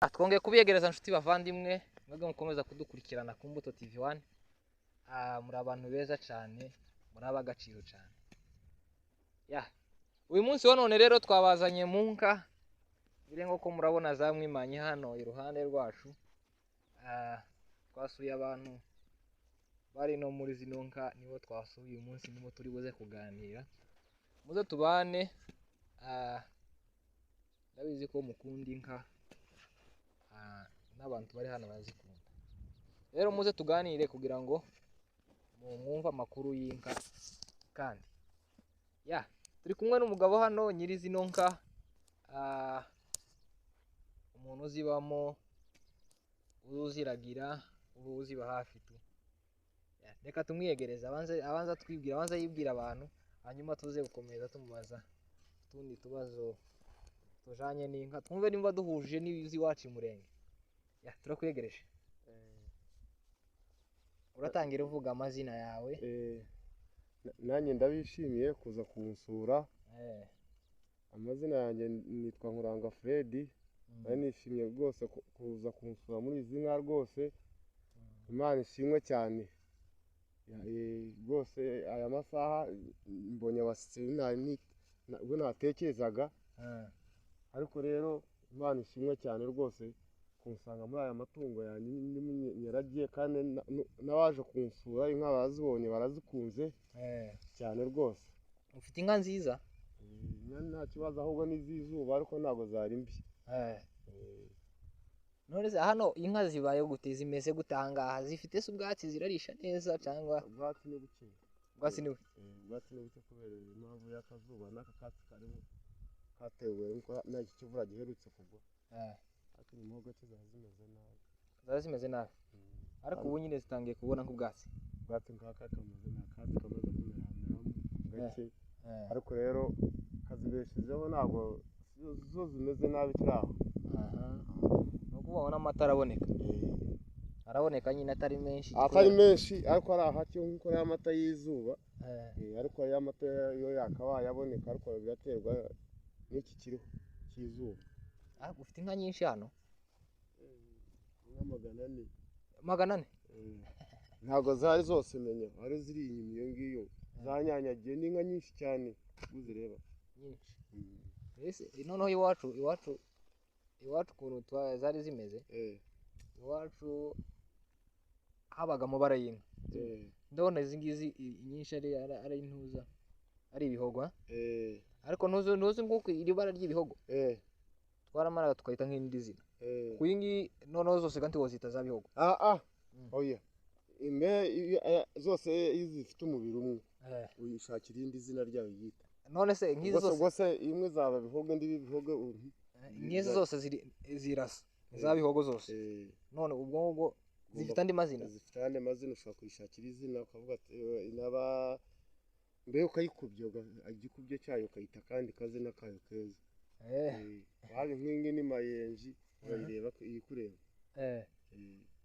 Twongeye kubiyegereza nshuti bavandimwe, mwebwe mukomeza kudukurikirana ku Mbuto TV 1. Muri abantu beza cyane, muri ab'agaciro cyane. Ya. Uyu munsi wa none rero twabazanye mu nka, bire nk'uko murabona zamwimanye hano iruhande rwacu. Twasuye abantu bari no muri zino nka, nibo twasuye uyu munsi, nibo turi buze kuganira. Muze tubane, ndabizi ko mukunda inka, n'abantu bari hano barazikunda. Rero muze tuganire kugira ngo mwumve amakuru y'inka. Kandi ya turi kumwe n'umugabo hano nyiri zino nka, umuntu uzibamo, uziragira, uziba hafi tu. Reka tumwiyegereze, abanze atwibwira, abanze yibwira abantu, hanyuma tuze gukomeza tumubaza utundi tubazo tujanye n'inka, twumve nimba duhuje n'iziwacu Murenge. Ya turakwegereje. Uratangira uvuga amazina yawe. Nanjye ndabishimiye kuza kunsura. Amazina yanjye nitwa Nkuranga Fred. Nari nishimiye rwose kuza kunsura muri izi nka rwose. Imana ishimwe cyane. Rwose aya masaha mbonye abashyitsi ubwo natekerezaga. Ariko rero Imana ishimwe cyane rwose kunsanga muri aya matungo yanjye nyaragiye, kandi n'abaje kunsura inka barazibonye, barazikunze cyane rwose. Ufite inka nziza? Nta kibazo, ahubwo n'izizuba, ariko ntabwo zari mbi. None se hano inka zibaye gute, zimeze gute ahangaha? Zifite se ubwatsi, zirarisha neza cyangwa? Ubwatsi ni buke. Ubwatsi ni buke. Ubwatsi ni buke kubera impamvu y'akazuba n'aka katsi karimo katewe nuko nta kivura giherutse kugwa. Ariko nyuma gace zaba zimeze nabi. Zaba zimeze nabi. Ariko ubu nyine zitangiye kubona nk'ubwatsi. Ubwatsi nk'aka kamaze, nta katsi kamaze kumerameramo gake. Ariko rero kazibeshejeho, ntabwo zo zimeze nabi kiri aho. Ni ukuvuga n'amata araboneka. Araboneka nyine atari menshi. Atari menshi, ariko ari ahake nk'uko ari amata y'izuba. Ariko aya mata yo yakabaye aboneka, ariko biraterwa n'iki kiriho cy'izuba. Ufite inka nyinshi hano? Inka 400. 400? Ntabwo zari zose menya, ari ziri inyuma iyo ngiyo zanyanyagiye, n'inka nyinshi cyane uzireba. Nyinshi. Ese noneho iwacu ukuntu zari zimeze, iwacu habaga amabara y'inka. Ndabona izi ngizi nyinshi ari intuza, ari ibihogo. Ariko ntuzi nk'uko iri bara ry'ibihogo twaramaraga tukahita nk'indi zina. Ku iyi ngiyi noneho zose kandi wazita za bihogo. Oya, imbe zose iyo zifite umubiri umwe uyishakira irindi zina ryayo yita. None se nk'izi zose, ubwo se imwe zaba bihogo indi bihogo, nk'izi zose zirasa za bihogo zose. None ubwo ngubwo zifite andi mazina. Zifite andi mazina, ushobora kuyishakira izina ukavuga ati inaba mbe, ukayikubye igikubye cyayo ukayita kandi kazina kayo keza. Waba inkingi ni mayenji, urayireba iyikureba.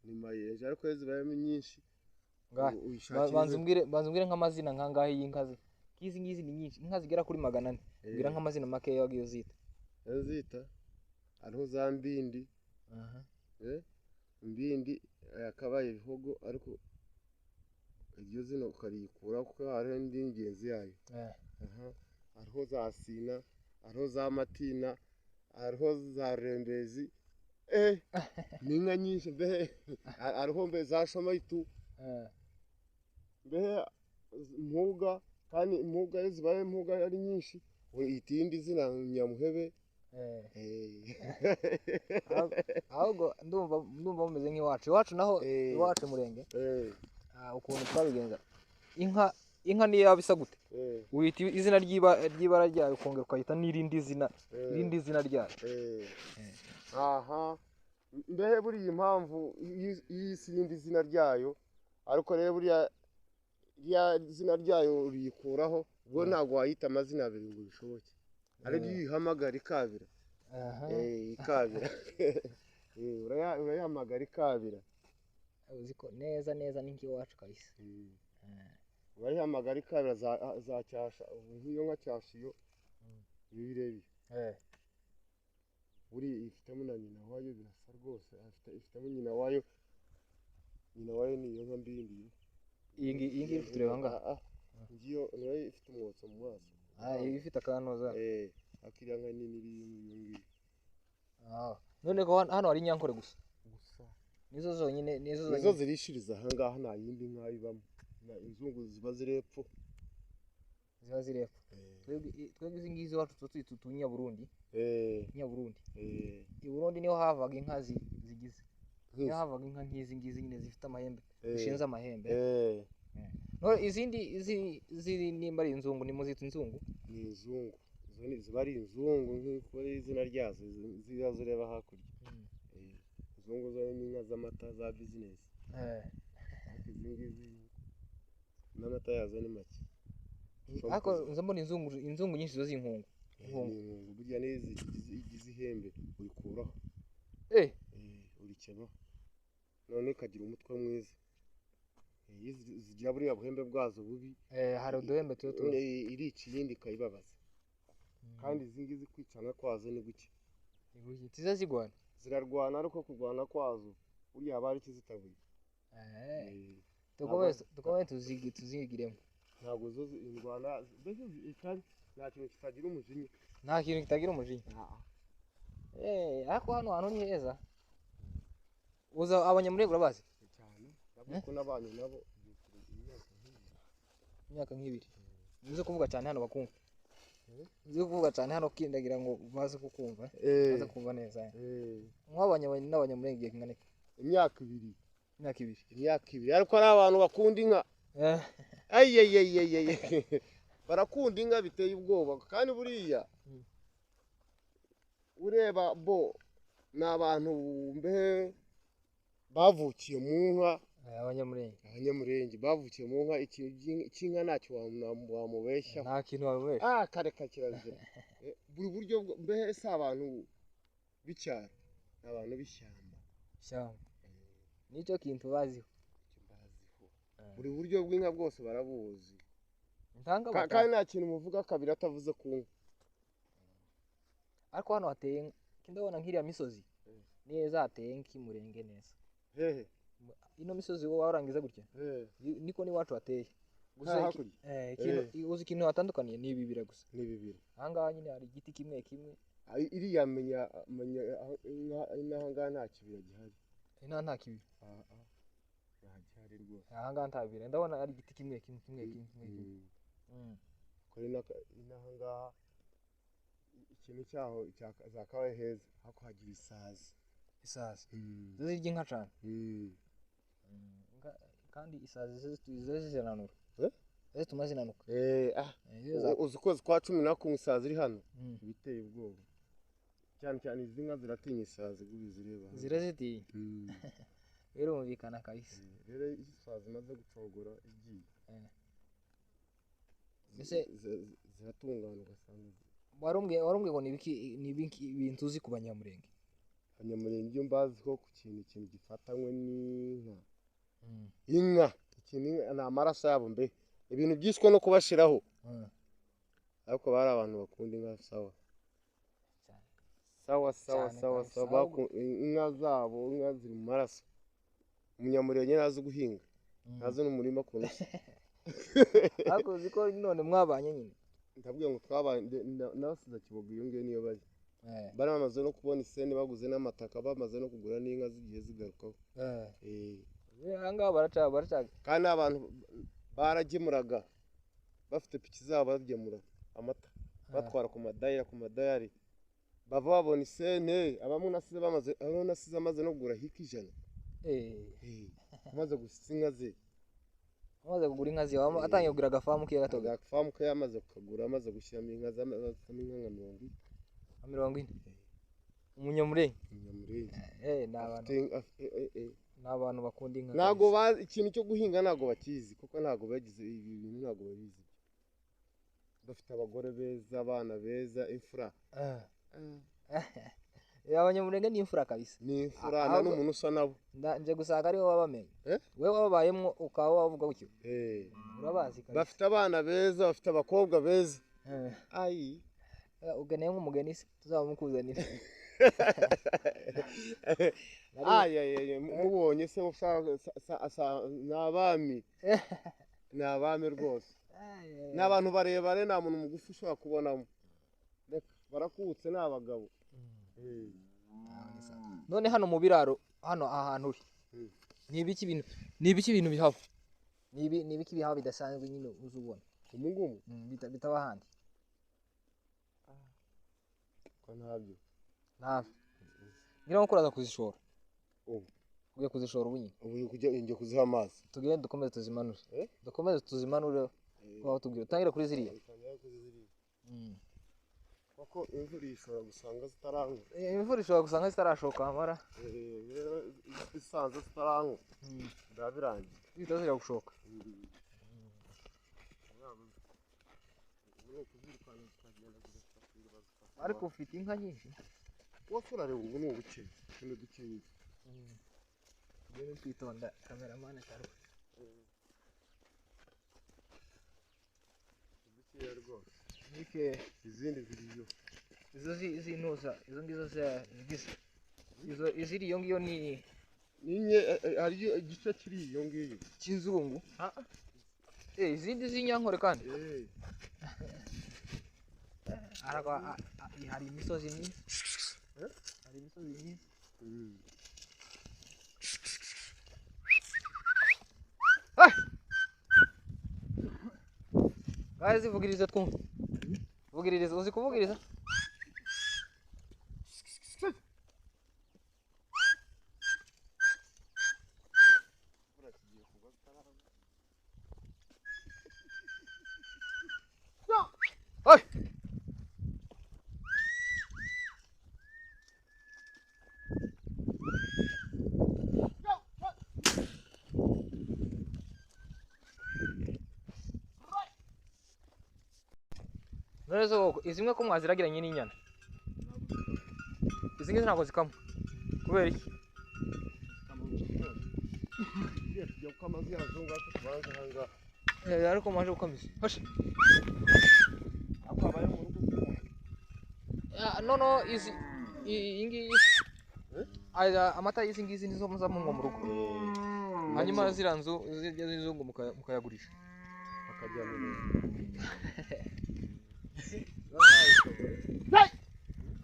Ni mayenji, ariko iyo zibayemo nyinshi. Banza umbwire nk'amazina nkangahe y'inka ze. Nk'izi ngizi ni nyinshi, inka zigera kuri 400. Mbwira nk'amazina makeya wagiye uzita. Nzita hariho za mbindi. Mbindi yakabaye ibihogo, ariko iryo zina ukarikura kuko hariho indi ngenzi yayo. Hariho za sina, hariho za matina, hariho za rembezi. Ni inka nyinshi mbehe. Hariho mbe za shomayitu, mbehe mpuga, kandi impuga iyo zibaye impuga ari nyinshi uyita iyindi zina nyamuhebe. Ahubwo ndumva mumeze nk'iwacu. Iwacu naho, iwacu Murenge, ukuntu twabigenza, inka niyo yaba isa gute, uyita izina ry'ibara ryayo, ukongera ukayita n'irindi zina, irindi zina ryayo. Aha mbehe buriya impamvu y'isi irindi zina ryayo, ariko rero buriya zina ryayo uriyikuraho, ubwo ntabwo wayita amazina abiri ngo bishoboke. Ari ihamagara ikabira. Ikabira. Urayihamagara ikabira. Uziko neza neza ni nk'iwacu kabisa. Urayihamagara ikabira za cyasha, nk'iyo nka cyasha iyo birebire. Buri ifitemo na nyina wayo birasa rwose, ifitemo nyina wayo. Nyina wayo ni iyo nka mbindi. Iyi ngiyi uri kutureba ngaha. Ngiyo nayo ifite umwotso mu maso. Iyi ifite akantuza. Akiriya nka nini iri iyo ngiyo. None ko hano hari inyankore gusa. Gusa. Nizo zonyine, nizo zirishiriza aha ngaha, nta yindi nka ibamo. Na inzungu ziba ziri epfo. Ziba ziri epfo. Twebwe izi ngizi iwacu tuba twita utunyaburundi. Nyaburundi. I Burundi niho havaga inka zigize. Niho havaga inka nk'izi ngizi nyine zifite amahembe, zishinze amahembe. None izindi izi nimba ari inzungu, ni muzita inzungu? Ni inzungu. Izo ziba ari inzungu nk'uko ari izina ryazo, ziba zireba hakurya. Inzungu zo ni inka z'amata za business. Ariko izi ngizi n'amata yazo ni make. Ariko nza mbona inzungu nyinshi zo z'inkungu. Inkungu burya n'izi igize ihembe urikuraho. Urikebaho. None ikagira umutwe mwiza. Zigira buriya buhembe bwazo bubi. Hari uduhembe tuba tuzi. Irica iyindi ikayibabaza. Kandi izi ngizi kwicana kwazo ni guke. Tiza zigwana. Zirarwana ariko kurwana kwazo buriya haba hari ikizitabuye. Dukomeze tuzigiremo. Ntabwo zo zirwana, mbese nta kintu kitagira umujinya. Nta kintu kitagira umujinya. Ariko hano hantu ni heza. Uza abanyamurenge urabazi? Cyane. Ndavuga n'abanyu nabo imyaka nk'ibiri. Nizo kuvuga cyane hano bakumva. Nizo kuvuga cyane hano kindagira ngo baze kukumva. Baze kumva neza. Mwabanye n'abanyamurenge igihe kingana iki? Imyaka ibiri. Imyaka ibiri. Imyaka ibiri. Ariko ari abantu bakunda inka. Ayayayayay. Barakunda inka biteye ubwoba kandi buriya ureba bo ni abantu mbe bavukiye mu nka. Abanyamurenge. Abanyamurenge bavukiye mu nka, ikinka ntacyo wamubeshya. Nta kintu wamubeshya. Kareka kirazira. Buri buryo mbe si abantu b'icyaro, ni abantu b'ishyamba. Ishyamba. Nicyo kintu baziho. Buri buryo bw'inka bwose barabuzi. Kandi nta kintu muvuga kabiri atavuze ku nka. Ariko hano hateye, ndabona nk'iriya misozi. Neza hateye nk'imurenge neza. Hehe. Ino misozi wowe warangiza gutya. Niko ni wacu hateye. Gusa uzi ikintu hatandukaniye ni ibibira gusa. Ni ibibira. Aha ngaha nyine hari igiti kimwe kimwe. Iriya menya inaha ngaha nta kibira gihari. Inaha nta kibira. Nta gihari rwose. Aha ngaha nta bibira. Ndabona ari igiti kimwe kimwe kimwe kimwe. Kuri inaha ngaha ikintu cyaho zakabaye heza hako hagira isazi. Isazi. Zo zirya inka cyane. Kandi isazi zo zirananura. Zituma zinanuka. Uzi ukwezi kwa 11 isazi iri hano biteye ubwoba. Cyane cyane izi nka ziratinya isazi zireba. Zirazitinya. Birumvikana kabisa. Rero isazi imaze gucogora igiye. Mbese ziratungana ugasanga. Warumbwiye ngo ni ibiki ibintu uzi ku banyamurenge? Abanyamurenge iyo mbazi ko ku kintu gifatanywe n'inka. Inka ikintu ni amaraso yabo mbe. Ibintu byishwe no kubashiraho. Ariko bari abantu bakunda inka sawa. Sawa sawa sawa sawa, inka zabo, inka ziri mu maraso. Umunyamurenge ntazi guhinga. Ntazi n'umurima kuntu. Ariko uzi ko none mwabanye nyine. Ndabwiye ngo twabanye nabasize Kibogo iyo ngiyo niyo bari. Bari bamaze no kubona iseni baguze n'amataka, bamaze no kugura n'inka zigiye zigarukaho. Aha ngaha baraca. Kandi abantu baragemuraga bafite piki zabo bagemura amata batwara ku madayira ku madayari. Bava babona isene, abamwe nasize bamaze, abo nasize amaze no kugura hiki 100. Amaze gusiza inka ze. Amaze kugura inka ze, atangiye kugura agafamu ke gato. Agafamu ke yamaze kukagura, amaze gushyiramo inka ze, amaze inka nka 40. 40. Umunyamurenge. Umunyamurenge. Ni abantu bakunda inka. Ntago bazi ikintu cyo guhinga, ntago bakizi kuko ntago bagize ibi bintu, ntago babizi. Bafite abagore beza, abana beza, imfura. Abanyamurenge ni imfura kabisa. Ni imfura, nta n'umuntu usa nabo. Nje gusanga ariwe wabamenye. Wewe wababayemwo ukaba wavuga gutyo. Urabazi kabisa. Bafite abana beza, bafite abakobwa beza. Ayi. Ugeneye nk'umugeni se tuzabamukuzanira. Ay, mubonye se ni abami. Ni abami rwose. Ni abantu barebare, nta muntu mugufi ushobora kubonamo. Barakutse, ni abagabo. None hano mu biraro, hano ahantu uri, ni ibiki ibintu bihaba? Ni ibiki bihaba bidasanzwe nyine uzubona? Umungumu? Bitaba ahandi. Ko ntabyo. Ntabyo. Ngira ngo kuraza kuzishora. Ubu. Ugiye kuzishora ubu nyine. Ubu kujya ingiye kuziha amazi. Tugende dukomeze tuzimanure. Dukomeze tuzimanure. Aho tubwira. Tangira kuri ziriya. Kuko imvura ishobora gusanga zitarangwa. Imvura ishobora gusanga zitarashoka amara. Isanze zitarangwa. Ndabirangiye. Zitazira gushoka. Ariko ufite inka nyinshi. Wose urareba ubu ni ubuke. Tuno duke. Tugende twitonda cameraman ataruka. Dukeya rwose. Nike izindi ziriyo. Izo zinuza, izo ngizo zigize. Izo iziri iyo ngiyo ni ninye hariyo igice kiri iyo ngiyo. Cy'inzungu. Izindi z'inyankore kandi. Ariko hari imisozi myiza. Hari imisozi myiza. Guys, vugiriza twumve. Vugiriza, uzi kuvugiriza? Oi! None izi mwe ko mwaziragiranye n'inyana? Izi ngizi ntabwo zikama. Kubera iki? Ariko mwaje gukama izi. Hoshi. Noneho izi iyi ngiyi amata y'izi ngizi nizo muzamunywa mu rugo. Hanyuma ziriya nzu z'inzungu mukayagurisha.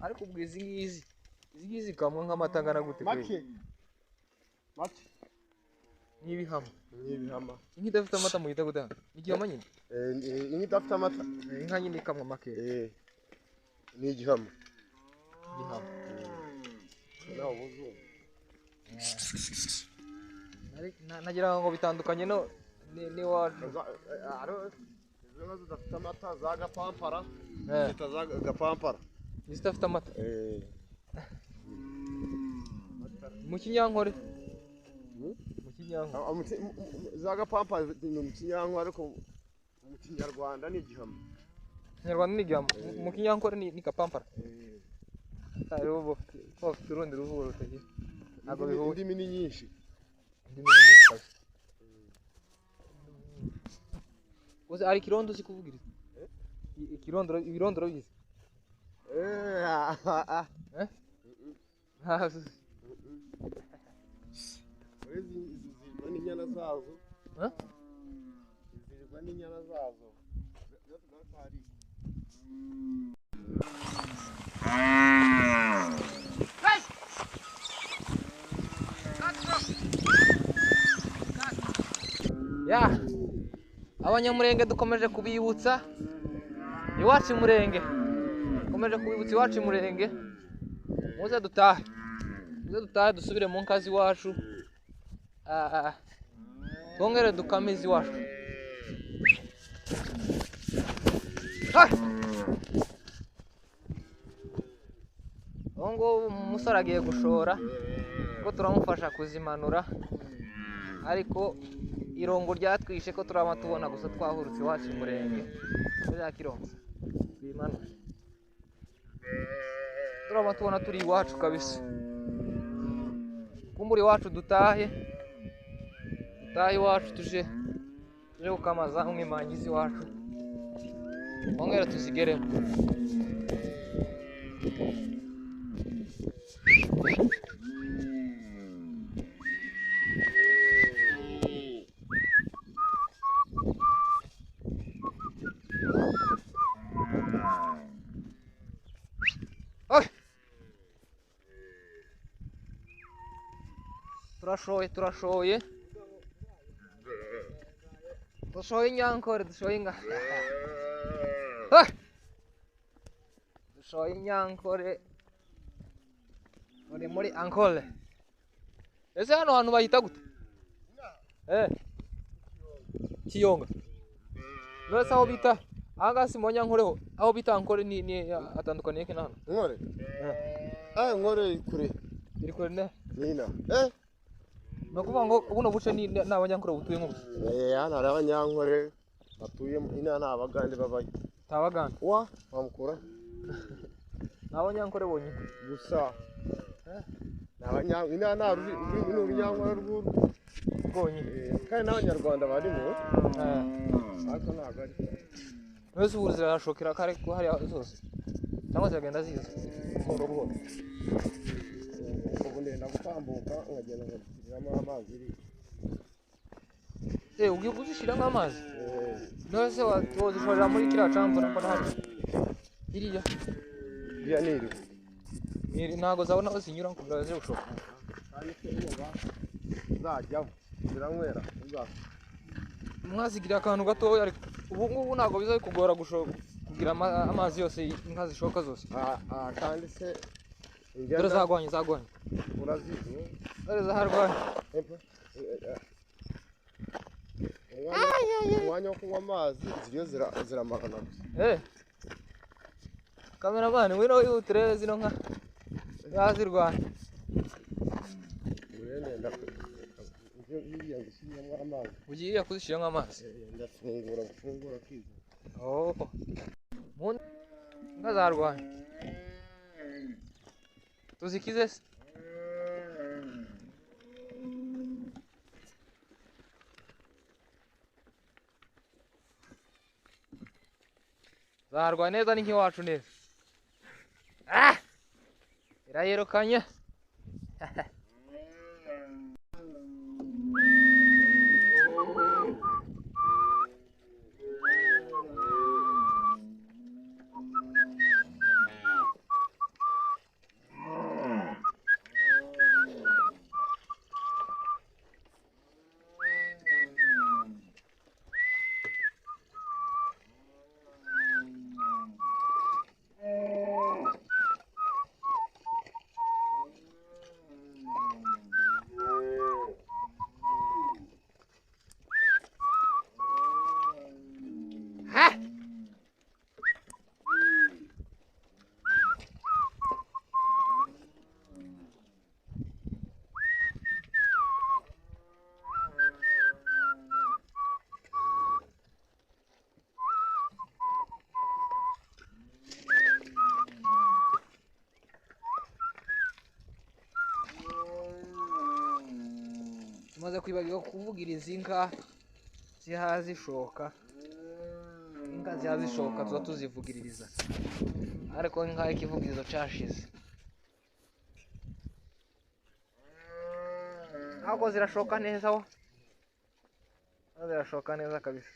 Ariko ubwo izi ngizi zikamwa nk'amata angana gute? Make. Make. N'ibihama. N'ibihama. Inka idafite amata muyita gute? Ni igihama nyine? Inka idafite amata. Inka nyine ikamwa make. Ni igihama. Igihama. Nawe ubuzungu. Nagira ngo bitandukanye no n'iwacu. Izo nka zidafite amata za gapampara. Zita za gapampara. Zidafite amata. Mu kinyankore. Mu kinyankore. Za gapampara ni mu kinyankore ariko mu kinyarwanda ni igihama. Kinyarwanda ni igihama. Mu kinyankore ni gapampara. Hariho bafite urundi ruvugo rutagira. Ntabwo bihuye. Indimi ni nyinshi. Indimi ni nyinshi kabisa. Uzi ari ikirondo uzi kuvugiriza? Ikirondoro, ibirondoro bizi? Izi zirwa n'inyana zazo. Zirwa n'inyana zazo. Ya abanyamurenge dukomeje kubibutsa iwacu Murenge, dukomeje kubibutsa iwacu Murenge, muze dutahe, muze dutahe dusubire mu nkazi iwacu, twongere dukame iwacu. Ubu ngubu umusore agiye gushora, ko turamufasha kuzimanura, ariko irongo ryatwishe ko turaba tubona gusa twahurutse iwacu Murenge buriya kirongo twimanura, turaba tubona turi iwacu kabisa. Kumbura iwacu dutahe, dutahe iwacu tuje gukamaza umwimangizi iwacu, twongere tuzigeremo. Turashoye, turashoye. Dushoye inyankore, dushoye inka. Dushoye inyankore. Uri muri Ankole. Ese hano hantu bahita gute? Kiyonga. None se aho bita aha ngaha si mu Banyankore ho, aho bita Ankole ni atandukaniye he na hano? Nkore? Nkore iri kure. Iri kure ne? Nina. Ni ukuvuga ngo buno buce ni Abanyankore butuyemo gusa? Hano hari Abanyankore batuyemo, inaha nta Abagande babayo. Nta Bagande? Wa, wamukura? Ni Abanyankore bonyine. Gusa. Inaha nta rurimi, ni Urunyankore rw'uru. Rwonyine. Kandi n'Abanyarwanda barimo. Ariko ntabwo ari. Mbese ubu zirashokera kare hariya zose? Cyangwa ziragenda ziza? Buhoro buhoro. Ubu ndenda gutambuka nkagenda nkazishyiramo amazi iriya. Ugiye kuzishyiramo amazi? None se wazishorera muri kiriya camvura mbona hariya? Iriya? Iriya ni iriba. Ntabwo zabona aho zinyura kugira ngo zize gushoka. Kandi se urumva zajyamo ziranywera. Mwazigira akantu gatoya ariko ubu ngubu ntabwo biza bikugora kugira amazi yose inka zishoka zose. Kandi se dore zagwanye, zagwanye. Urazizi? Dore zaharwanye. Umwanya wo kunywa amazi ziriyo ziramarana gusa. Kameramani ngwino wihutire zino nka zazirwanya. Ugiye kuzishyiramo amazi? Ndafungura, gufungura kiza. Inka zarwanye. Tuzikize se? Zarwanye neza ni nk'iwacu neza. Irayirukanye. Tumaze kwibagirwa kuvugiriza inka ziha zishoka. Inka ziha zishoka tuba tuzivugiriza, ariko inka ikivugirizo cyashize. Ahubwo zirashoka neza wo, zirashoka neza kabisa.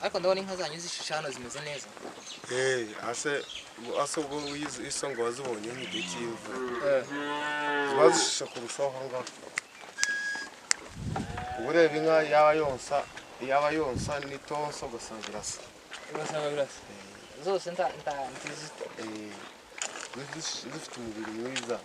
Ariko ndabona inka zanyu zishisha hano zimeze neza. Ase ubwo iso ngo wazibonye nk'igihe cy'imvura. Ziba zishisha kurushaho aho ngaho. Ubu ureba inka yaba yonsa n'itonsa ugasanga birasa. Ugasanga birasa. Zose nta zifite umubiri mwiza.